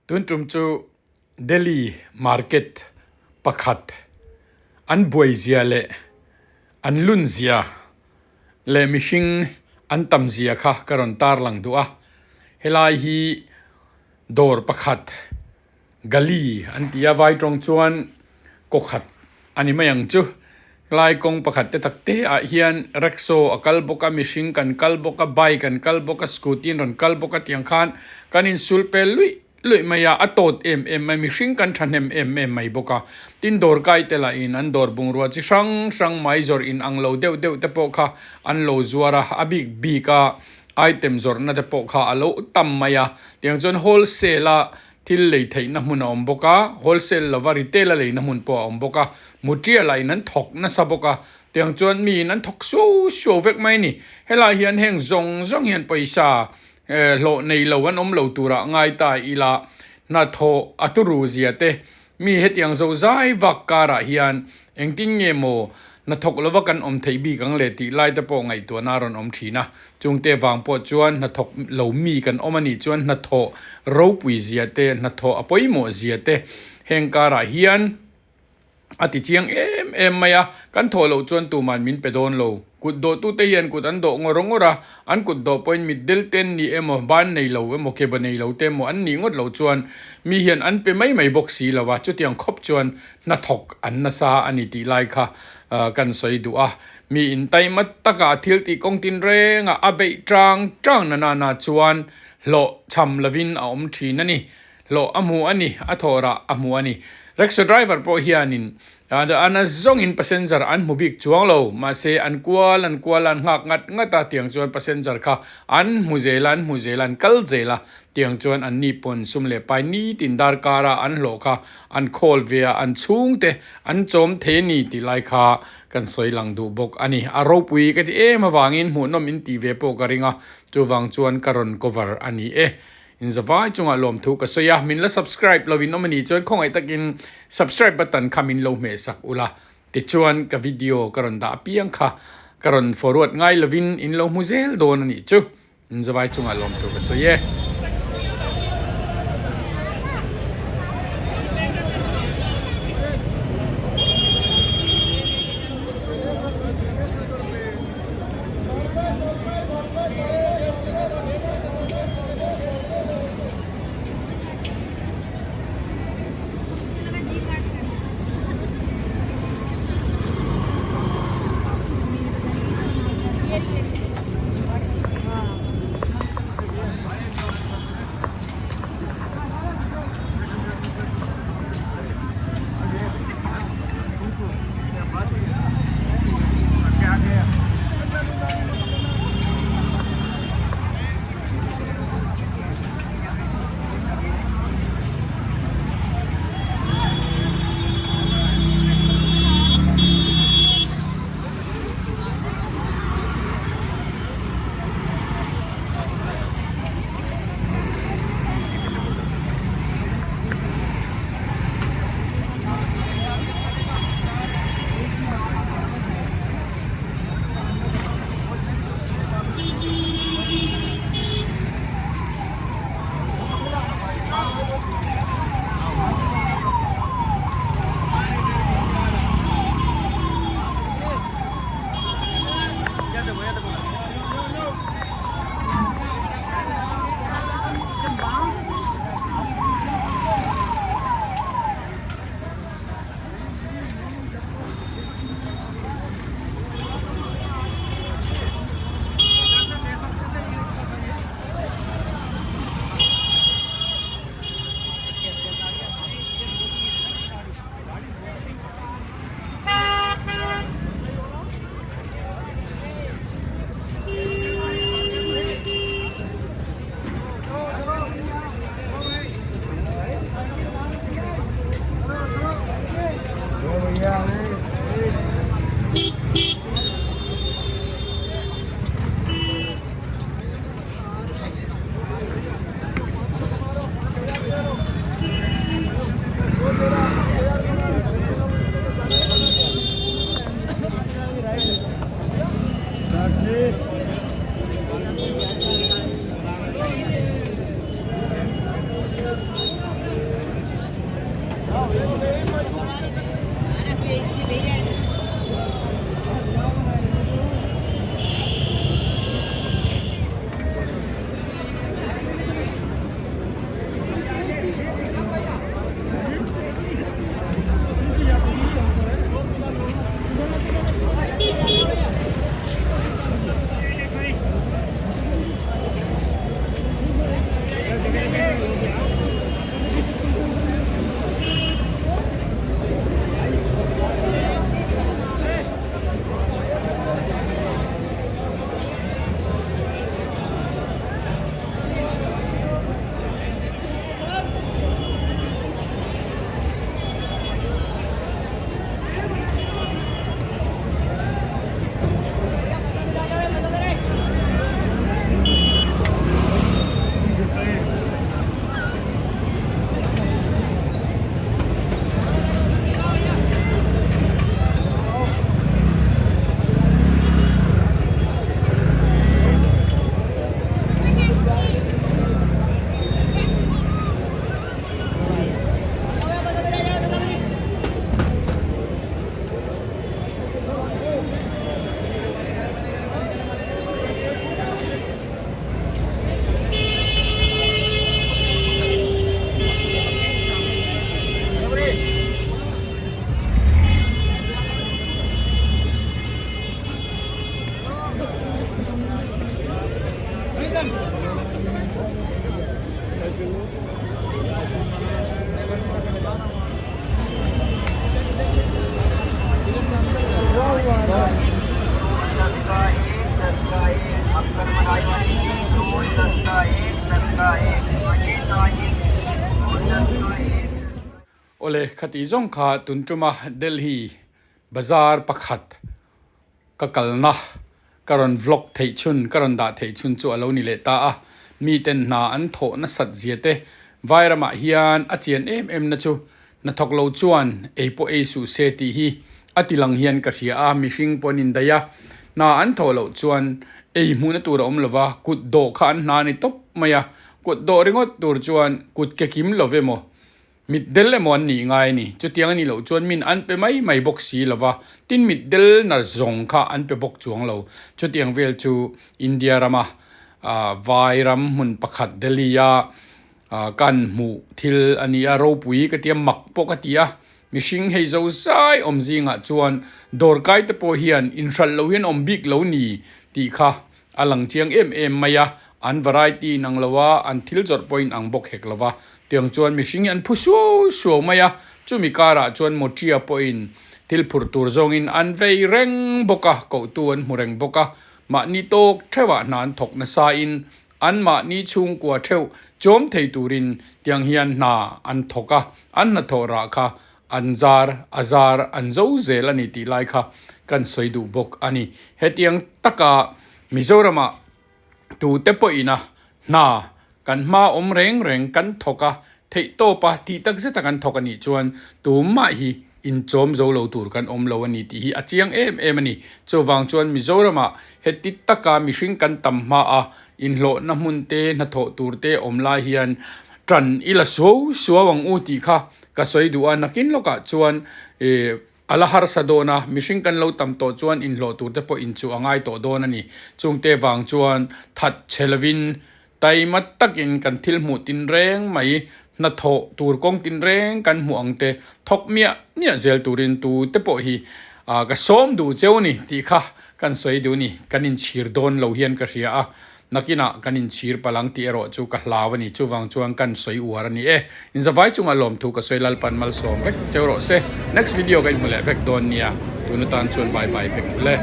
Tun tum chu Delhi market pakhat an buai zia leh an lun zia leh mihring an tam zia kha ka rawn tarlang duh a. Helai hi dawr pakhat Gali an ti a, vai tawng chuan kaw khat a ni mai ang chu. Helai kawng pakhat te tak te ah hian rickshaw a kal bawk a, mihring kan kal bawk a, bike an kal bawk a, scooty an rawn kal bawk a tiang khan kan insul pel luih luih mai a, a tawt em em mai, mihring kan thahnem em em mai bawk a. Tin dawr kai te lahin an dawr bungrua chi hrang hrang mai zawrh in ang lo deuh deuh te pawh kha an lo zuar a, a bik bik a item zawrhna te pawh kha a lo tam mai a. Tiang chuan wholesale a Thil lei theihna hmun a awm bawk a, wholesale lova retail a leina hmun pawh a awm bawk a, mutial-ah in an thawk nasa bawk a, tiang chuan miin an thawk suau suau vek mai a ni. Helai hian heng zawng zawng hian pawisa hlawh nei lo an awm lo turah ngai ta ila hnathawh a turu zia te Mi hetiang zo zai vak karah hian engtin nge maw hnathawk lova kan awm theih bik ang le tih lai te pawh ngaihtuahna a rawn awm thin a. Chungte vang pawh chuan hnathawk lo mi kan awm a nih chuan hnathawh ropui zia te, hnathawh a pawimawh zia te heng karah hian a ti chiang em em mai a. Kan thawh loh chuan tuman min pe dawn lo. Kut dawhtute hian kut an dawh ngawr ngawr a, an kut dawh pawhin mitdel te an ni emaw, ban nei lo emaw, keba nei lo te emaw an nih ngawt loh chuan mi hian an pe mai mai bawk si lo a, chutiang khawp chuan hnathawk an nasa a ni tih lai kha kan sawi duh a. Mi intaima taka a thil tih kawng tinrengah a beih tang tang na nana chuan hlawh chham lovin a awm thin a ni. Hlawh a hmu a ni, a thawhrah a hmu a ni. Rickshaw driver pawh hianin Ana zawngin passenger an hmu bik chuang lo, mahse an kual an kual a, an nghak ngat ngat a, tiang chuan passenger kha an hmu zel a, an hmu zel a, an kal zel a, tiang chuan an ni pawn sum leh pai nitin darkar a an hlawh kha an khawl ve a, an chhungte an chawm thei a ni tih lai kha kan sawi lang duh bawk a ni. A ropui ka ti em avangin hmuhnawm in tih ve pawh ka ring a, chuvang chuan ka rawn cover a ni e. In zavai chungah lawmthu ka sawi a, min la subscribe lo in awm a nih chuan khawngaih takin subscribe button kha min lo hmeh sak ula, tichuan ka video ka rawn dah apiang kha ka rawn forward ngai lovin in lo hmu zel dawn a nih chu. In zavai chungah lawmthu ka sawi e. Awle, khati zawng kha tun tuma Delhi bazar pakhat ka kalna ka rawn vlog theih chhun, ka rawn dah theih chhun chu a lo ni leh ta a. Miten hna an thawh nasat zia te Vairamah hian a chian em em na chu hnathawk lo chuan ei pawh ei suh se tih hi a ti lang hian ka hria a, mihring pawh an indaih a, hna an thawh loh chuan ei hmuhna tur a awm lo va, kut dawh kha an hna a ni tawp mai a, kut dawh ringawt tur chuan kut ke kim lo ve maw? Mitdel emaw an nih ngai a ni. Chutiang a nih loh chuan min an pe mai mai bawk si lo va, tin mitdel na zawng kha an pe bawk chuang lo. Chutiang vel chu India rama vai ram hmun pakhat Delhi-a kan hmuh thil a ni a, ropui ka ti a, mak pawh ka ti a. Mihring hei zo zai awm zingah chuan dawrkai te pawh hian inhralh lo hian awm bik lo ni tih kha A lang chiang em em mai a, an variety in ang lo a, an thil zawrh pawh in ang bawk hek lo va. Tiang chuan mihring hi an phu suau suau mai a, chumi karah chuan Mochia pawhin thil phurh tur zawngin an vei reng bawk a, kohtu an hmu reng bawk a, mahni tawk theuhah hna an thawk nasain anmahni chhungkua theuh chawm thei turin tiang hian hna an thawk a, an hnathawh rah kha an zar a zar an zo zel a ni tih lai kha kan sawi duh bawk a ni. Hetiang taka Mizoramah tute pawhina hna kan hma awm reng reng kan thawk a, theihtawpa tih tak zeta kan thawk a nih chuan tumah hi inchawm zo lo tur kan awm lo a ni tih hi a chiang em em a ni. Chuvang chuan Mizoramah heti taka mihring kan tam hma a, inhlawhna hmun te, hnathawh tur te awm lai hian tan i la suau suau ang u tih kha Ka sawi duh a, nakin lawkah chuan ih a la harsa dawn a, mihring kan lo tam tawh chuan inhlawh tur te pawh inchuh a ngai tawh dawn a ni. Chungte vang chuan that chhe lovin taima takin kan thil hmuh tinreng mai, hnathawh tur kawng tinreng kan hmuh ang te thawk miah miah zel turin tute pawh hi ka sawm duh cheu ni tih kha kan sawi duh ni. Kan inchhir dawn lo hian ka hria a. Nakinah kan inchhir palh ang tih erawh chu ka hlau a ni. Chuvang chuan kan sawi uar a ni e. Inzavai chungah lawmthu ka sawi Lalpan malsawm vek cheu rawh se. Next video ka inhmu leh vek dawn nia. Tun atan chuan bye bye vek u le.